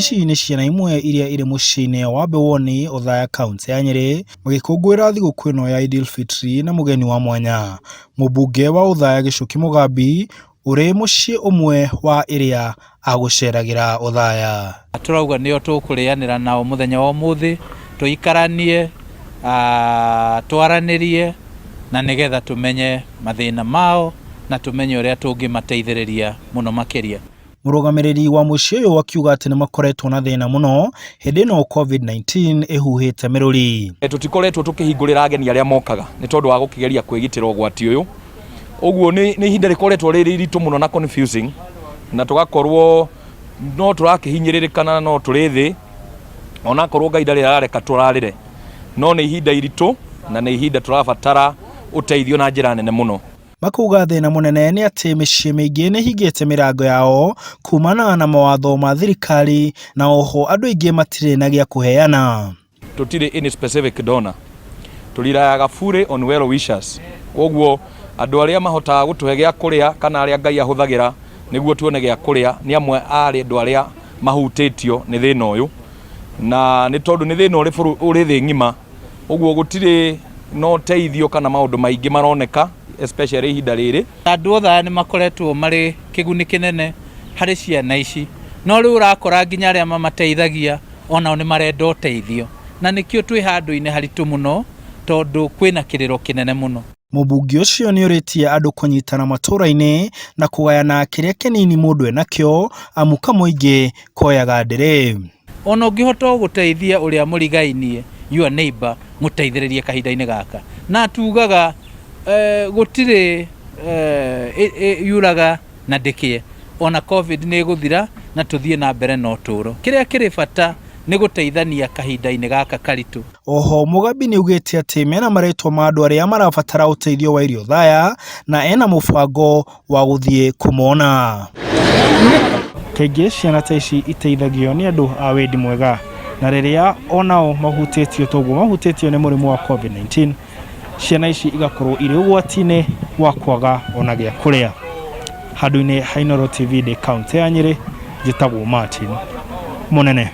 Ici nĩ ciana imwe iria irĩ mũciĩ-inĩ wa Mbewoni, Othaya, kauntĩ ya Nyĩrĩ, magĩkũngũĩra thigũkũ ĩno ya Eid-el-Fitri na mũgeni wa mwanya, mũmbunge wa Othaya Gĩchũki Mũgambi, ũrĩ mũciĩ ũmwe wa ĩrĩa agũceragĩra Othaya. Tũrauga nĩo tũkũrĩanĩra nao mũthenya wa ũmũthĩ, tũikaranie, twaranĩrie na nĩgetha tũmenye mathĩna mao na tũmenye ũrĩa tũngĩmateithĩrĩria mũno makĩria. Mũrũgamĩrĩri wa mũciĩ ũyũ akiuga atĩ nĩ makoretwo na thĩna mũno hĩndĩ ĩno COVID-19 ĩhuhĩte mĩrũri. Tũtikoretwo tũkĩhingũrĩra ageni arĩa mokaga nĩ tondũ wa gũkĩgeria kwĩgitĩra ũgwati ũyũ. Ũguo nĩ ihinda rĩkoretwo rĩrĩ iritũ mũno na confusing na tũgakorwo no tũrakĩhinyĩrĩrĩka na no tũrĩ thĩ onakorwo Ngai ndarĩ arareka tũrarĩre, no nĩ ihinda iritũ na nĩ ihinda tũrabatara ũteithio na njĩra nene mũno. Makauga thĩna mũnene nĩ atĩ mĩciĩ mĩingĩ nĩ ĩhingĩte mĩrango yao kumana na mawatho ma thirikari na oho andũ aingĩ matirĩ na gĩa kũheana. Tũtirĩ any specific donor, tũrirayaga fully on well wishers, kwoguo andũ arĩa mahotaga gũtũhe gĩa kũrĩa kana arĩa Ngai ahũthagĩra nĩguo tuone gĩa kũrĩa nĩ amwe a andũ arĩa mahutĩtio nĩ thĩna ũyũ, na nĩ tondũ nĩ thĩna ũrĩ thĩ ng'ima, ũguo gũtirĩ na ũteithio kana maũndũ maingĩ maroneka especially ihinda rĩrĩ. Andũ othe aya nĩ makoretwo marĩ kĩguni kĩnene harĩ ciana ici, no rĩu ũrakora nginya arĩa mamateithagia onao nĩ marenda ũteithio, na nĩkĩo twĩ handũ-inĩ haritũ mũno tondũ kwĩna kĩrĩro kĩnene mũno. Mũmbunge ũcio nĩ orĩtie andũ kũnyitana matũra-inĩ na kũgayana kĩrĩa kĩnini mũndũ enakĩo amu kamũingĩ koyaga ndĩrĩ. Ona ũngĩhota o gũteithia ũrĩa mũrigainie, your neighbor, mũteithĩrĩrie kahinda-inĩ gaka. Na tugaga gũtirĩ yuraga na ndĩkĩe. Ona Covid nĩ ĩgũthira na tũthiĩ na mbere na ũtũũro. Kĩrĩa kĩrĩ bata nĩ gũteithania kahinda-inĩ gaka karitũ. Oho Mugambi nĩaugĩte atĩ mena marĩtwa ma andũ arĩa marabatara ũteithio wa irio Othaya na ena mũbango wa gũthiĩ kũmona. Kaingĩ ciana ta ici iteithagio nĩ andũ a wendi mwega na rĩrĩa onao mahutĩtio toguo mahutĩtio nĩ mũrimũ wa COVID-19 ciana ici igakorwo irĩ ũgwati-inĩ wa kwaga ona gĩa kũrĩa. Handũ-inĩ ha Inooro TV ndĩ kaũntĩ ya Nyĩrĩ, njĩtagwo Martin Mũnene.